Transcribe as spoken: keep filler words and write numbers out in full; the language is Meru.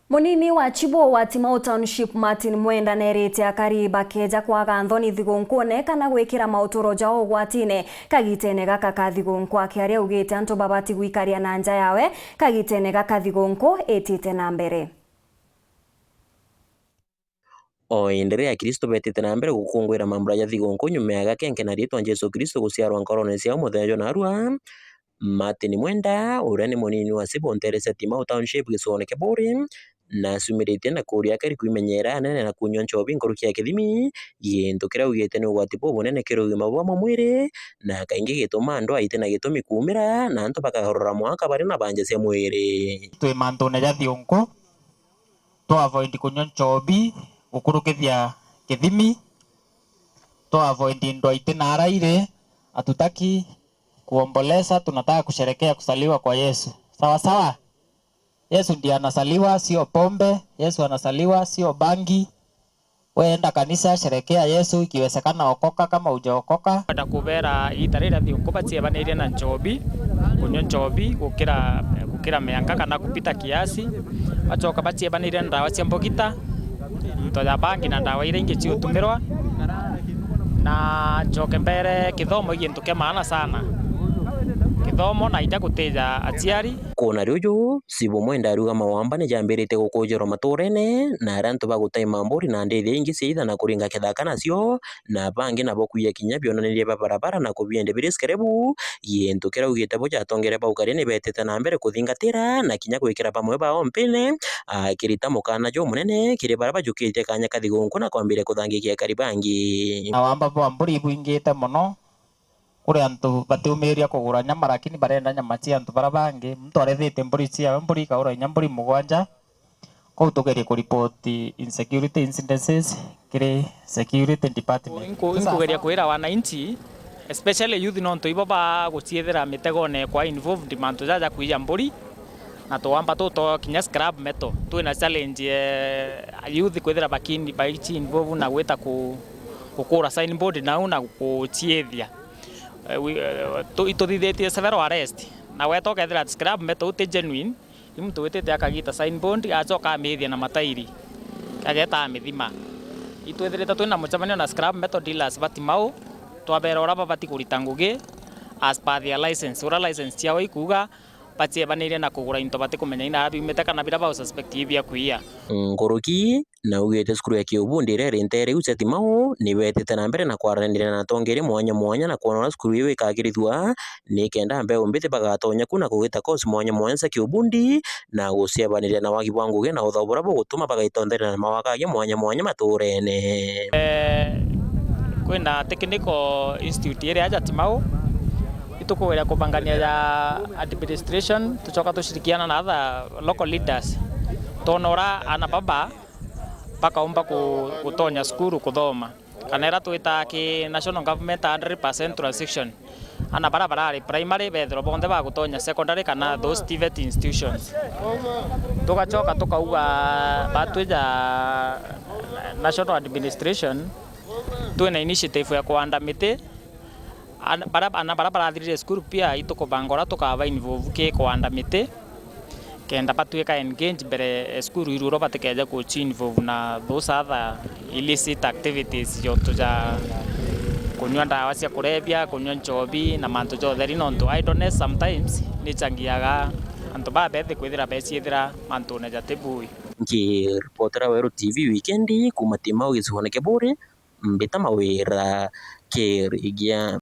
Munini wa Chibo wa Timau Township, Martin Mwenda, neerite akari bakeeja kwaga nthoni thigunkune kana gwikira mauturo jao ugwatine kagitene gaka ka thigunku, akiaria augite antu babati gwikaria na nja yawe kagitene gaka thigunku itite na mbere. O indi riria Akristu beetite na mbere gukunguira mambura ja thigunku nyuma ya gakenke na riitwa Jesu Kristu guciarwa nkorone ciao muthenya jwa naarua, Martin Mwenda, uria ni munini wa Chibo nteere cia Timau Township gicigoone kia Buuri, naciumiritie na kuuria akari kwimenyera anene na kunyua nchobi nkuruki ya kithimi, gintu kiria augite ni ugwati bubunene kiri ugima bwao bwa mwiri, na kaingi gituma andu aite na gitumi kuumira na antu bakagarura mwaka bari na banja cia mwiri. Twi mantune ja thiunku, twa avoid kunyua nchobi gukurukithia kithimi, twa avoid ndwa iti na araire, hatutaki kuomboleza, tunataka kusherekea kuzaliwa kwa Yesu. Sawa sawa? Yesu ndiye anazaliwa, sio pombe. Yesu anazaliwa, sio bangi. We enda kanisa, sherekea Yesu, ikiwezekana okoka kama hujaokoka. Kwenda kubera igita riria thiunku baciebanirie na nchobi, kunyua nchobi gukira, gukira mianka kana kupita kiasi. Bacoka baciebanirie na ndawa cia mbugita, into ya bangi na ndawa iria ingi ciutumirwa. Na ncoke mbere, kithomo i gintu kia maana sana. Kithomo na ija gutija aciari. Kuna riuju, Chibo Mwenda ariuga mawamba ni jambirite gukujerwa matuurene, na aria antu bagutaima mburi na ndithi ingi cia itha na kuringa kithaka nacio, na bangi nabo kwiya kinya bionaniria bia barabara na kubiendia biri skerebu, gintu kiria augite bo jatongere baukaria ni beetite na mbere kuthingatira na kinya gwikira bamwe bao mpine, akirita mukana jumunene kiri baria bajukitie kanya ka thigunku na kwambiria kuthangikia akari bangi. Na wamba bwa mburi ibwingite mono, kuri antu batiumiria kugura nyama, lakini barenda nyama cia antu baria bangi. Muntu arethite mburi ciawe, mburi ikagura inya mburi mugwanja. Kou tugerie kuripoti insecurity incidences kiri security department. Inku-, inkugeria kwira wananchi, especially youth, nontu ibo baguciethira mitegone kwa involved mantu jaja kwiya mburi, na tuwamba tuto kinya scrap metal. Twina challenge, eh, youth kwithira bakini-, baichi involve na gwita ku-, gukura signboard nau na guciethia. Eh, wi-, eh, tu-, ituthithitie several arrest. Na weta ukethira scrap metal uti genuine, i muntu witite akagita signboard, acoka amithia na matairi, ageta amithima. Itwithirite twina mucemanio na scrap metal dealers ba Timau, twabera uria babati kurita ngugi as per their license, uria license ciao ikuuga, baciebanirie na kugura into batikumenya ina biumite kana biria bau suspect i bia kwiya. Nkuruki, na augite cukuru ya kiubundi iria iri nteere iu cia Timau ni beetite na mbere na kwaraniria na atongeria mwanya mwanya na kwona uria cukuru iu ikagirithua, nikenda mbeu mbithi bagatonya ku na kugita course mwanya mwanya cia kiubundi na guciebaniria na wagi bwa ngugi na uthao buria bugutuma bagaitontheria na mawagagia mwanya mwanya matuurene. Eh, kwina technical institute iria aja Timau, itukugeria kubangania ya administration, tucoka tushirikiana na other local leaders, twona uria ana baba bakaumba ku-, gutonya cukuru kuthoma. Kana iria twitaa ki national government hundred percent transition, ana baria barari primary bethirwa bonthe bagutonya secondary kana those TVET institutions. Tugacoka tukauga batwija national administration, twina initiative ya kuanda miti. Ana baria, ana baria barathirire cukuru pia itukubanga uria tukaba involve ki kuanda miti, kenda batwika engage mbere, eh, cukuru iru uria batikeja kuchi involve na those other illicit activities, jontu ja kunyua ndawa cia kurebia, kunyua nchobi na mantu ja utheri, nontu idleness sometimes nichangiaga antu babethi kwithira beciithira mantune jati bui. Nkiripotera Weru TV wikendi kuuma Timau gicigoone kia Buuri, mbita Mawira Kirigia.